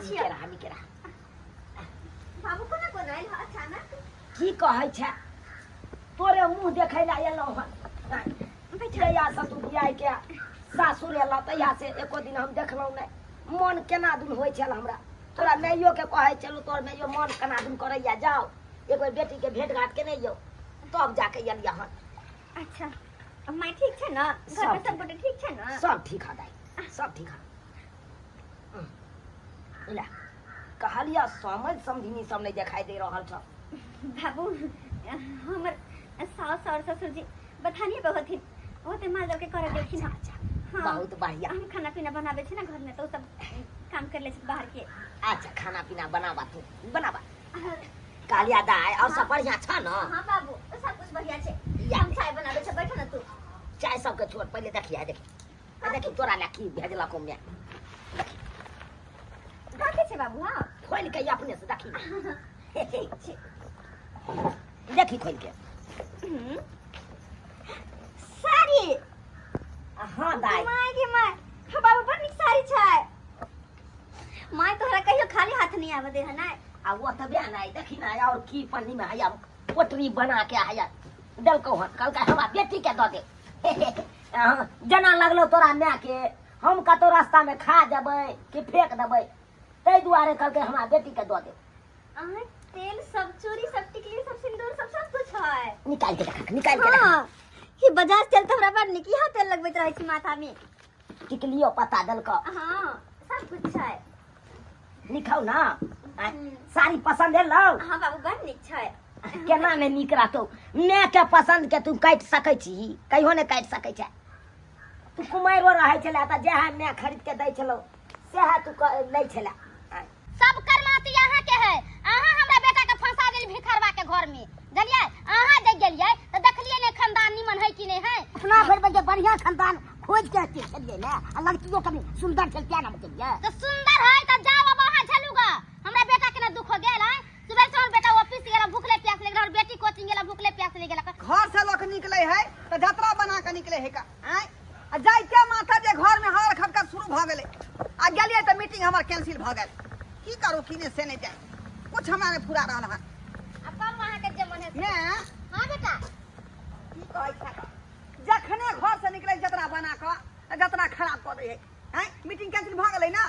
छी। नीके रह, नीके रह। बाबू, कोना कोना आयल हँ अचानक? की कहै छै, तोरे मुँह देखै लए एलहुँ हन। जहिया से तू बियाह के सासुर एलह, तहिया से एको दिन हम देखलहुँ नहि। मन केना दुन होइ छल हमरा। तोरा माइयो के कहै छलहुँ, तोहर माइयो मन केना दुन करैया, जाओ एक बेर बेटी के भेंट घाट केने यौ, तब जाके एलियै हन। अच्छा, माय ठीक छै ने? घर में सब। सब गोटे ठीक छै ने? सब ठीक है दाई, सब ठीक है। ला कहलिया, समझ समझिनी सब नहीं दिखाई दे रहल छ। बाबू, हमर सास और ससुर जी बथानिए पर होथिन, ओते माल जाल के करे गेलखिन हँ। अच्छा। हाँ। बहुत बढ़िया। हम खाना पीना बनाबै छी ने घर में, तो सब काम कर ले छी बाहर के। अच्छा, खाना पीना बनाबा, तू बनाबा। कहलिया दाई, और सब बढ़िया छ न? हाँ बाबू, सब कुछ बढ़िया छै। या। हम चाय बनाबै छै, बैठो ने तू। चाय सबके छोड़, पहिले देखिया, देखी देखी, तोरा ला की भेजलक में। कथी छै बाबू? हाँ। खोल के अपने से देखी, देखी खोल के। साड़ी? हाँ दाई। My गे my, हाँ बाबू, बड़ नीक साड़ी छै। My तोहरा कहियो खाली हाथ नहीं आवे दे है ना। आ वो तबे नहीं, देखी ना, और की पन्नी में हैया पोटरी बना के हैया देलकौ हन। कहलकै हमरा बेटी के दऽ दे। हाँ, जेना लगलो तोरा माय के हम कतौ रास्ता में खा जेबै कि फेंक देबै, ताहि दुआरे कहलकै हमरा बेटी के दऽ दे। अहाँ तेल सब, चूड़ी सब, टिकली सब, सिंदूर सब, सब कुछ है। निकाल के रख, निकाल के रख। हाँ, ये बजाज तेल तो हमरा बड़ नीक, इहा तेल लगबैत रहै छी माथा में। टिकलियो पता देलकौ। हाँ, सब कुछ है। निखाउ ना। आँय, साड़ी पसंद एलौ? हाँ बाबू, बड़ नीक छै। केना नहि नीक रहतौ? माय के पसंद के तू काटि सकै छी? कहियो नहि काटि सकै छै। तू कुमारिओ रहै छलै तऽ जएह माय खरीद के दै छलौ, सएह तू लै छलै। आँय। सब करमाती अहाँ के है। अहाँ हमरा बेटा के फंसा देली भिखरवा के घर में, जानलियै? अहाँ जे गेलियै तऽ देखलियै ने खानदान निमन है कि नहि है। अपना भरि में जे बढ़िया खानदान खोज के अथी छलियै ने, आ लड़कियो कनि सुंदर छल तें ने हम केलियै। तऽ सुंदर है तऽ जाओ अब अहाँ झलूगा। हमरा बेटा के ने दुख हो गेल है। सुबह से हमर बेटा ऑफिस गेला भूखले प्यासले गेला, और बेटी कोचिंग गेला भूखले प्यासले गेला। घर से लोक निकले है तऽ जतरा बना के निकले है का? आँय, आ जाइते माथा जे घर में हर खटखट शुरू भऽ गेलै, आ गेलियै तऽ मीटिंग हमर कैंसिल भऽ गेल। की करू की नहि से नहि जाय, कुछ हमरा नहि फुरा रहल हन। अब करू अहाँ के जे मन है। ने। हाँ बेटा। की कहै छै, जखने घर से निकले जतरा बना कऽ, जतरा खराब कऽ दै है। आँय, मीटिंग कैंसिल भऽ गेलै ने?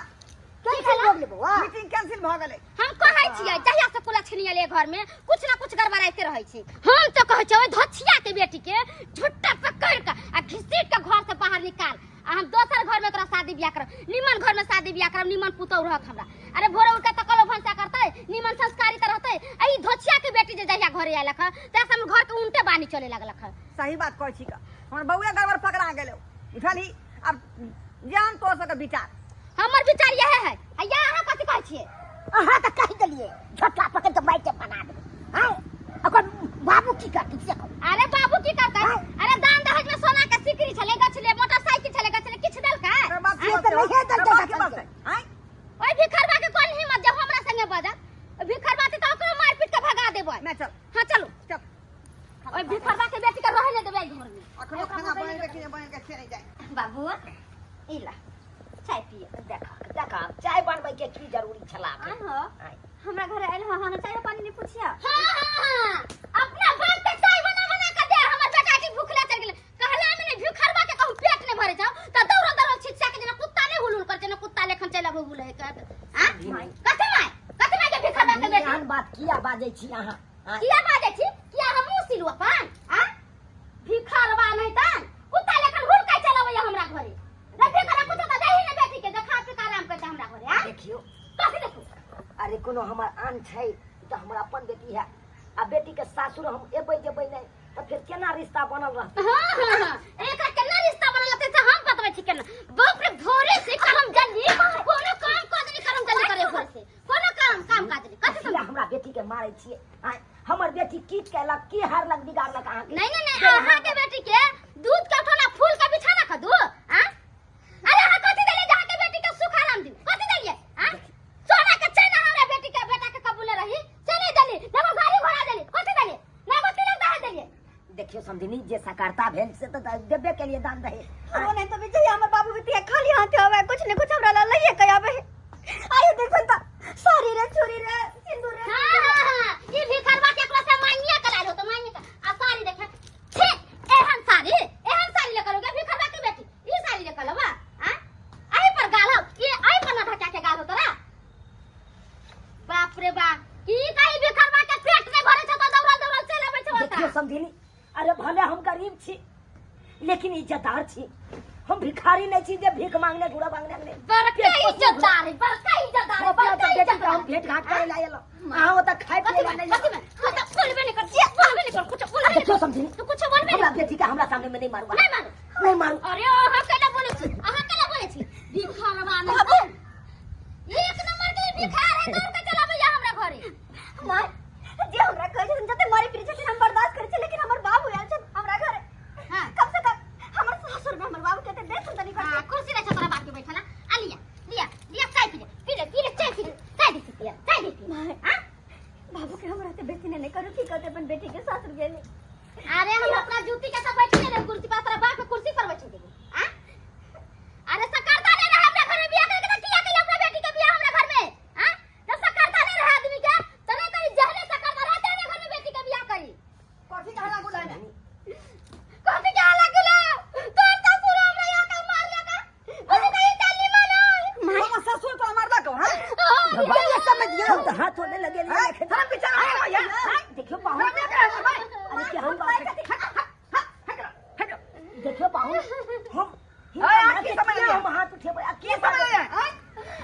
की भेलै? बौआ? मीटिंग कैंसिल भऽ गेलै। हम कहै छियै, जहिया से कुलक्षणी एलै घर में कुछ ना कुछ गड़बड़ाइते रहै छै। हम तो कहै छियै ओहि धोछिया के बेटी के झुट्टा पकड़ के आ घिसीट के घर से बाहर निकाल, आ हम दोसर घर में ओकरा शादी बियाह करब, निमन घर में शादी बियाह करब, निमन पुतहु रहत हमरा। अरे भोरे उठ के तकलो भनसा करतै, निमन संस्कारी त रहतै। आ ई धोछिया के बेटी जे जहिया घरे आयलक हँ, तहिया से हमर घर के उनटे बानी चले लगलक हँ। सही बात कहै छी का, हमर बौआ गड़बड़ पकड़ा गेलै, बुझलही? आब जान तोर सबके विचार। हमर विचार यह है। आ या अहाँ कथी कहै छियै? अहाँ तऽ कहि देलियै झोटा पकड़ के मारि के बना देबै। आँय, ओकर बाबू की करतै से कहू। अरे बाबू की करतै? अरे दान दहेज में सोना के सिकरी छलै गछले, मोटरसाइकिल छलै गछले, किछु देलकै? तोरा बाप की से तऽ बात नहिये तोरा देलकै। बाप की बात गछलकै। आँय। ओहि भिखरवा के कोन हिम्मत जे हमरा संगे बजत? ओहि भिखरवा के तऽ ओकरो मारि पीट के भगा देबै। मैं चल। हाँ चलू। चल। ओहि भिखरवा के बेटी के रहै नहि देबै एहि घर में। अखनो खाना बनेलकै कि नहि बनेलकै से नहि जाय। बाबू, ई ला चाय पिए। देख देख, चाय बनबै के की जरूरी छला आइ हो? आँय। हमरा घर आयल हँ, हमरा चाय पानी नहीं पूछिया? हाँ हाँ हाँ, अपना बाप के चाय बना बना के दे। हमर बेटा के भूखले चल गेलै। कहला में नहीं, भिखरवा के कहूं पेट नहीं भरे जाओ त दौड़ दौड़ छिछा के जेना कुत्ता नहीं हुलुल कर, जेना कुत्ता लेखन चल आबो बुले कहत। हां, कथि माय, कथि माय के भिखरवा के बेटी? एहन बात किया बाजै छी अहाँ? आँय? किया बाजै छी? किया हम मुंह सिलू अपन? आ भिखरवा नहीं त कुत्ता लेखन हुल के चल आबैया हमरा घरे। रे भिखरवा, कुछ त देही ने बेटी के जे खा पी के आराम करते हमरा घरे। आ देखियौ। कथि देखू? अरे कोनो हमर आन छै तऽ हमर अपन बेटी है, आ बेटी के सासुर हम एबै जेबै नहि तऽ फेर केना रिश्ता बनल रहतै? हाँ हाँ हाँ, एकरा केना रिश्ता बनल रहतै से हम बतबै छी केना। बाप रे, भोरे से करम जल्दी कोनो काम काज नहीं, करम जल्दी करे भोरे से कोनो काम काम काज नहीं। कथि? किया हमरा बेटी के मारै छियै? आँय, हमर बेटी की केलक, की हारलक बिगाड़लक अहाँके? नहीं नहीं नहीं, अहाँ के बेटी के दूध के उठौना फूल के बिछाना खदू। आ अरे अहाँ कथि देलियै जे अहाँ के बेटी के सुख आराम दियौ? कथि देलियै? आ सोना के चैन हमरा बेटी के बेटा के कबूले रही से नहीं देली, ने एगो गाड़ी घोड़ा देली। कथि देली? ने एगो तिलक दहेज देलियै। देखियौ समधिनी, जे सकारता भेल से तऽ देबे के लिए दान दहेज। वो नहीं तो विजय, हमर बाबू भी तिया खाली हाथ आवे, कुछ ने कुछ हमरा ला लइए के आवे। आयो देखन त। गरीब छी लेकिन इज्जतदार छी। हम भिखारी नहीं छी जे भीख मांगने घुरा मांगने नहीं। बड़का इज्जतदार है, बड़का इज्जतदार है, बड़का बेटी इज्जतदार। हम भेंट घाट करे ला एलो, अहाँ ओतऽ खाय कथी पिए ला में नहीं। कथी में तू तो बोलबे नहीं कर, बोलबे नहीं कर, कुछ बोलबे नहीं देखियो कर। समझी तू कुछ बोलबे हमरा नहीं। बेटी के हमरा सामने में नहीं मारू। नहीं मारू। नहीं मारू। अरे अहाँ केना बोलै छी, अहाँ केना बोलै छी? भिखारवा नहीं। बाबू। एक नंबर के भिखार है, दौड़ के चला भैया हमरा घरे। माय, जे हमरा कहै छथिन, जते मारे पीटे छथिन हम बर्दाश्त करै छी, लेकिन हमर बाबू आयल छथिन हमरा घरे। हाँ। कम से कम हमर सासुर में हमर बाबू के देख तनी हाँ, कर। कुर्सी रहे तोरा बाप के बैठला। आ लिया लिया लिया, चाय पी ले, पी ले, पी ले, चाय पी ले, चाय दे पिया, चाय दे पिया। माय, हाँ? बाबू के हमरा ते बेसी नहीं करू, की कहते अपन बेटी के सासुर गेली। अरे हम अपना जूती के साथ बैठे रहे कुर्सी पर, तोरा बाप के कुर्सी पर बैठे देबो। हाँ? अरे सकरता नहीं रहे हमरा घर में बियाह करके त किया कइले अपना बेटी के बियाह हमरा घर में? हाँ? जब सकरता नहीं रहे आदमी के त नहीं करी, जहने सकरता रहे तेरे घर में बेटी के बियाह करी। कथी के हल्ला गुल्ला है? कथी के हल्ला गुल्ला? तोर ससुर हमरा यहाँ का मार लगा, बोले नहीं चली मानो। माय, हमर ससुर तो मारलक हां। भगवान ये समझ लियो। हम तो हाथ होने लगे लिए हैं? लेकिन- धर्म बिचारा है भैया। हैं? देखियो पाहुन, धर्म नहीं करे भाई। अरे क्या हम बात देखियो पाहुन, हम अरे, आ की समझ लिया? हम हाथ उठेबै आ की समझ लिया? हैं?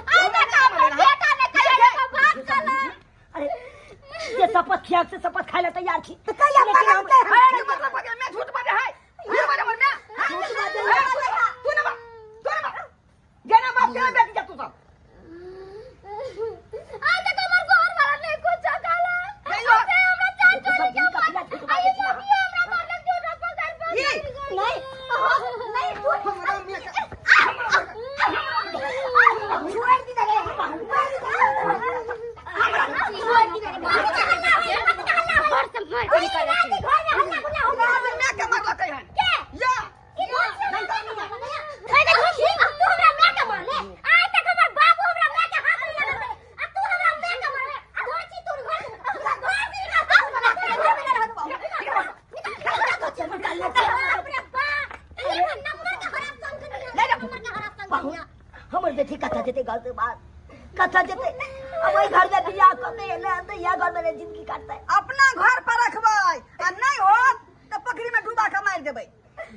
आ देखा अपन बेटा ने कहिया के बात कला। अरे जे शपथ खिया से शपथ खाए ला तैयार छी। तो कहिया लेकिन हम- पकड़ते हैं? अरे, मतलब बजे मैं झूठ बाजे है। झूठ बाजे बोल मैं। हैं? झूठ बाजे। हैं? तू ना बा, तू ना बा। जेना बाप तेना बेटी जा तू सब। आ देखो हमर घर वाला नहीं कुछ कला। नहीं हो। से हमरा चार देखो चोरी सब के दिन का मार पिला झूठ आ बाजे ये छी अहाँ। लोग हमरा मारलक, झूठ पकड़ पकड़। ये। नहीं अहाँ, नहीं झूठ। हमरा मियां के छोड़ दी रे पाहुन। घर से मार के निकाल राती घर में हल्ला गुल्ला हो हमरा मियां के मारलक हन। के? या। तू हमरा मार के मारले। आज तक हमर बाबू हमरा मार के हाथ नहीं लगल। आ तू हमरा मार के मारले। आ धोची तोर घर से, घर से निकाल, घर में ना रहत बाबू। निकाल, बाप रे बाप। ये नंबर के हराप संग ले जा। नंबर के हराप संग। पाहुन, हमर बेटी कथा जेते गलत बात कथा जेते, अब ओहि घर में बियाह कऽ के एलै हन तऽ इएह घर में ने जिंदगी काटतै। अपना घर पर रखबै आ नहीं होत तऽ पोखरी में डुबा के मारि देबै।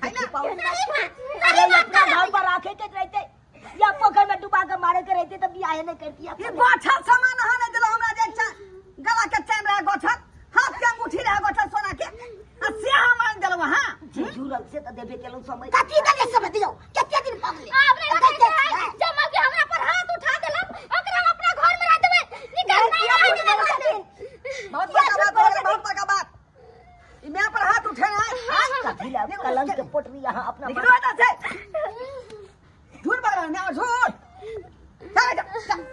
है ना? पाहुन, सही बात, अरे सही बात अपना कहला। घर पर राखे के रहते या पोखर में डुबा के मारे के रहते तऽ बियाहे नहीं करती। ई गोछल सामान अहाँ नहि देलहुँ हमरा, जे गला के चैन रहे गोछल, हाथ के अंगूठी रहे गोछल सोना के, आ से हम आनि देलहुँ अहाँ। जे जुड़ल से तऽ देबे केलहुँ समय। कथी देलियै समझ दियौ, कते दिन भऽ गेलै? आपने लगै छै जब मौगी हमरा पर हाथ उठा देलक, ओकरा हम अपना घर में रह देबै, निकाल नहीं रह देबै घर में। बहुत बड़का बात भऽ गेलै, बहुत बड़का बात। ई माय पर हाथ उठेनाइ। कथी लए कलंक के पोटरी अहाँ अपना निकलो एतऽ से। झूठ बाजि रहल माय, झूठ। चल जा, चल।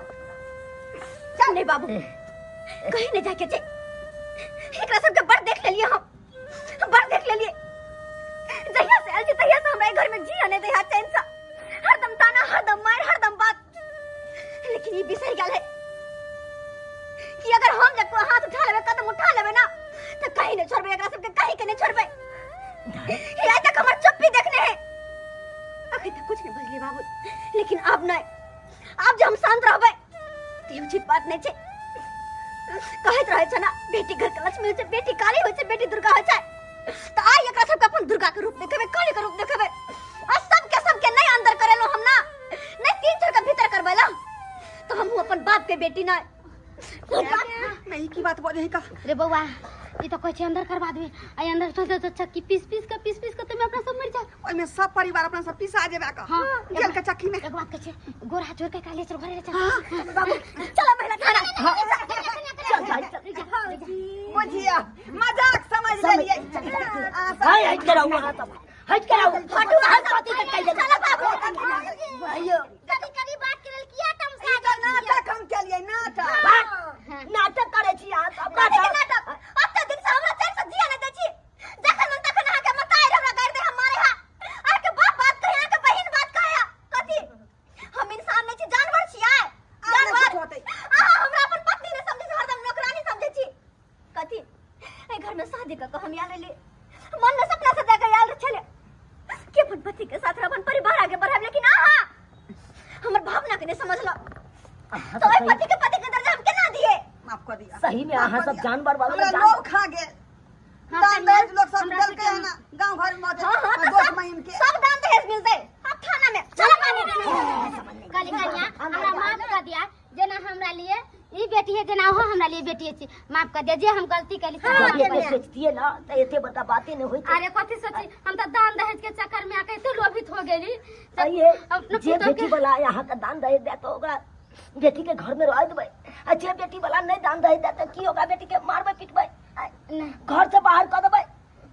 चल नहीं बाबू, कहीं नहीं जाके छै। एकरा सबके बड़ देख लेलिए हम, बड़ देख लेलिए। जहिया से आयल छी तहिया से हमरा घर में जिया नहीं दैहा चैन से, हरदम ताना, हरदम मार, हरदम बात। लेकिन ई बिसरि गेल है कि अगर हम जब कोई हाथ उठा लेबै, कदम उठा लेबै ना, तो कहीं नहीं छोड़बै एकरा सबके, कहीं के नहीं छोड़बै। ई आइ तक हमर चुप्पी देखने है, अखन तक कुछ नहीं बजलिए बाबू, लेकिन अब नहीं, आब जे हम शांत रहबै तऽ ई उचित बात नहीं छै। कहैत रहै छै ना, बेटी घर के लक्ष्मी होइ छै, बेटी काली होइ छै, बेटी दुर्गा होइ छै, तऽ आइ एकरा सबके अपन दुर्गा के रूप देखेबै, काली के रूप देखेबै। आ सबके सबके नहीं अंदर करेलो हम ना, नहीं तीन चार के भीतर करबेला तो हमहूँ अपन बाप के बेटी नहीं। नहीं की बात बोले का? रे बौआ, ई तो कहै छै अंदर करवा देबै, आ अंदर चलते तो चक्की पीस पीस के, पीस पीस के तुम अपना सब मर जा। ओहिमे सब परिवार अपना सब पिसा जेबे का हाँ। गेल के चक्की में। एक बात कहै छै, गोर हाथ जोड़ के काले चल घरे चल। बाबू चलो महिला थाना। चल भाई चल। बुझिया मजाक समझ लेलिए अहाँ सब। हाय, हट के रहू अहाँ सब, हट के रहू। हटू अहाँ सब। कथी के कहि देबै? चलो बाबू। भाइयो। कभी कभी बात के लेल किया तमसा ई तऽ नाटक हम केलिए, नाटक। भाग। नाटक करै छी अहाँ सब। कथी के नाटक? अब तऽ दिन से हमरा चैन से जिया नहीं दै छी, जखन मन तखन अहाँके मतारि हमरा गारि दे, हम मारे हा, अहाँके बाप बात कहे, अहाँके बहिन बात कहे। कथी हम इंसान नहीं छी, जानवर छी आय? आब नहि जानवर कुछ होतै। अहाँ हमरा अपन पत्नी नहीं समझै छी, हरदम नौकरानी समझै छी। कथी एहि घर में शादी कऽ कऽ हम आयल रहियै, मन में सपना सजा कऽ आयल छलै कि अपन पति के साथ अपन परिवार आगे बढ़ायब, लेकिन अहाँ हमर भावना के नहीं समझलो, अहाँ तो सब ओहि सही- पति के पति के दर्जा हम केना दिए? माफ कऽ दिअ। सही में माफ अहाँ कऽ सब दिअ। जानवर वाला हमरा जानवर। लोभ खा गेल। हाँ, दान कन्या, दहेज लोग सब हमरा देलकै सबके हन गांव घर में हाँ हाँ तो दोस्त सब महिम के सब दान दहेज मिलते अब थाना में चलो बाबू कहली कन्या हमरा माफ कर दिया जेना हमरा लिए ई बेटी है जेना ओहो हमरा लिए बेटी है माफ कर दिया जे हम गलती कैली से हाँ, माफ जब कर एते दिया। सोचतिए ना तऽ एते बड़का बाते नहि होइत। अरे कथी सोची, हम तो दान दहेज के चक्कर में आके एते लोभित हो गेली। अइहे अपना जे पुतोह बेटी के वाला अहाँके दान दहेज दे तऽ ओकरा बेटी के घर में रह देबै, आ जे बेटी वाला नहि दान दहेज दे तऽ की ओकरा बेटी के मारबै पिटबै, नहीं घर से बाहर कऽ देबै?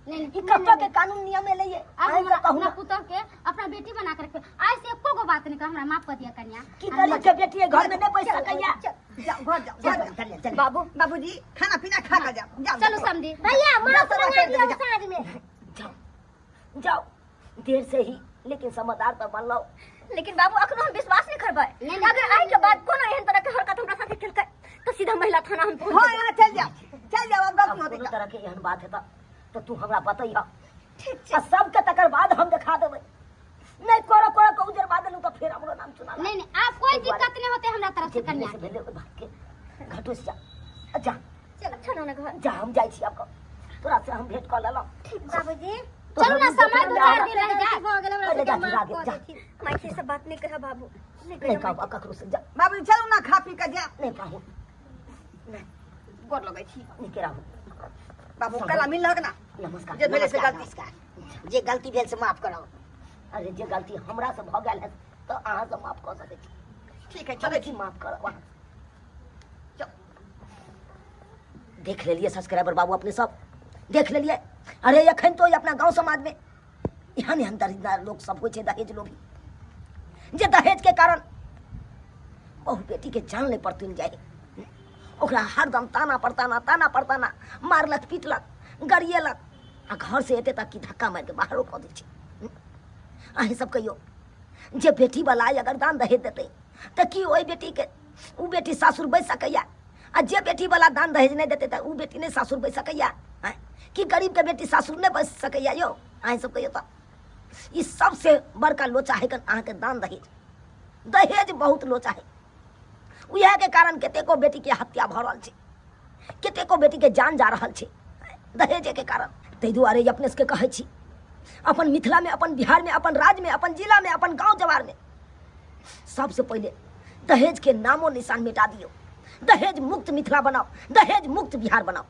नहीं। ई कतऽ के कानून नियम एलै ये? अब अहीं हमरा सब कहू अपना ना। पुतोह के अपना बेटी बना कर रखबै, आइ से एको गो बात नहीं कह, हमरा माफ कर दिया कन्या। की गरीब के बेटी घर में नहीं बैठ सकैया? जाओ घर, जाओ घर, जाओ। चलिए चलिए। बाबू बाबूजी, खाना पीना खा के जाओ, जाओ। चलू जाओ। समधी। भैया मांस जाओ, मंगा जाओ, दियो जाओ। साँझ में। जाओ जाओ, देर से ही लेकिन समझदार तऽ बनलहुँ। लेकिन बाबू, अखनो हम विश्वास नहीं करबै। नहीं, नहीं। अगर आई के बाद कोनो एहन तरह के हरकत हमरा साथे केलकै तऽ सीधा महिला थाना हम पहुंच हाँ जेबै। यहाँ चल जाओ, चल जाओ, अब गलती अब होती कोनो तरह के एहन बात हेतऽ तऽ तू हमरा बतैह। ठीक छै। आ सबके तकर बाद हम देखा देबै। नहि कोरो कोरो के उजरबा देलहुँ तऽ फेर हमरो नाम चुना। नहीं नहीं, आप कोई दिक्कत नहीं होते हमरा तरफ से जे भेलै कन्या। से भेलै, ओहि बात के घटोस जा जा। चल चलो ना घर। जा, हम जाइ छी आब, तोरा से हम भेंट कऽ लेलहुँ। ठीक बाबूजी। चलू ना, समय 2-4 दिन रह जाए। भऽ गेल, हमरा अरे सबके जा, माफ जा, कऽ जा। देथिन। माइकी से बात नहीं कह बाबू, नहीं नहि कह। कहब आब ककरो से, जा। बाबूजी, चलू ना, खा पी के जाओ। नहि पाहु, नहि। गोर लगै छी। नीके रहू। बाबू, कला मिललक ना? नमस्कार। जे भेलै से नमस्कार, गलती। नमस्कार। जे गलती भेल से माफ करब। अरे जे गलती हमरा से भऽ गेल है तऽ अहाँ से माफ कऽ सकै छी। ठीक है, चलै चलै छी, माफ करब अहाँ। चल। देख लेलिए सब्सक्राइबर बाबू, अपने सब देख लेलिए। अरे एखन तो अपना गांव समाज में एहन एहन दरिद्र लोग सब होइ छै, दहेज लोभी, जे दहेज के कारण बहु बेटी के जान ले पर तुल जाए, ओकरा हरदम ताना पर ताना, ताना पर ताना, मारलक पीटलक गरिएलक आ घर से एते तक कि धक्का मारि के बाहरो कऽ दै छै। अहीं सब कहियो जे बेटी वाला अगर दान दहेज देतै तऽ की ओहि बेटी के ओ बेटी सासुर बैस सकैया? आ जे बेटी वाला दान दहेज नहि देतै तऽ ओ बेटी नहि सासुर बैस सकैया? आँय, की गरीब के बेटी सासुर नहि बैस सकैया यौ? अहीं सब कहियो तऽ ई सबसे बड़का लोचा है अहाँके दान दहेज। दहेज बहुत लोचा है। उएह के कारण कतेको बेटी के हत्या भऽ रहल छै, कतेको बेटी के जान जा रहल छै दहेजे के कारण। ताहि दुआरे अपने सबके कहै छी, अपन मिथिला में, अपन बिहार में, अपन राज्य में, अपन जिला में, अपन गांव जवार में सबसे पहिले दहेज के नामो निशान मिटा दियौ। दहेज मुक्त मिथिला बनाओ, दहेज मुक्त बिहार बनाओ।